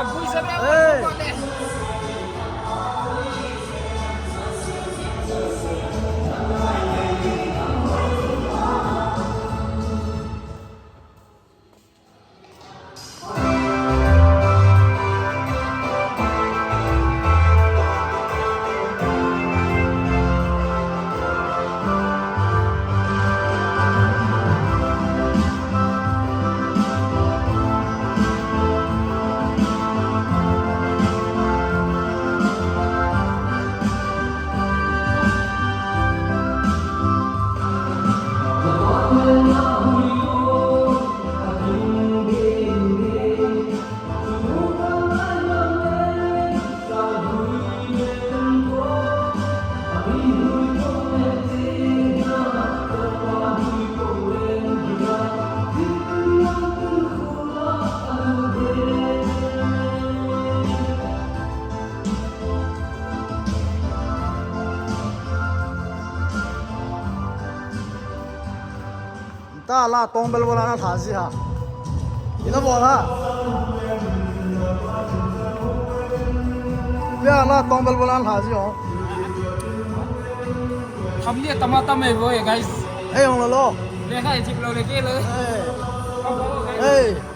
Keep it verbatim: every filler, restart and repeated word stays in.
Hey. Ta la tong bel bola na tha ji ha. Ina bola. Ya la tong bel bola na tha ji ho. Kam ni tama tama e boy, guys. Hey, hong lo lo. Le khai jip lo le ke lo. Hey. Hey.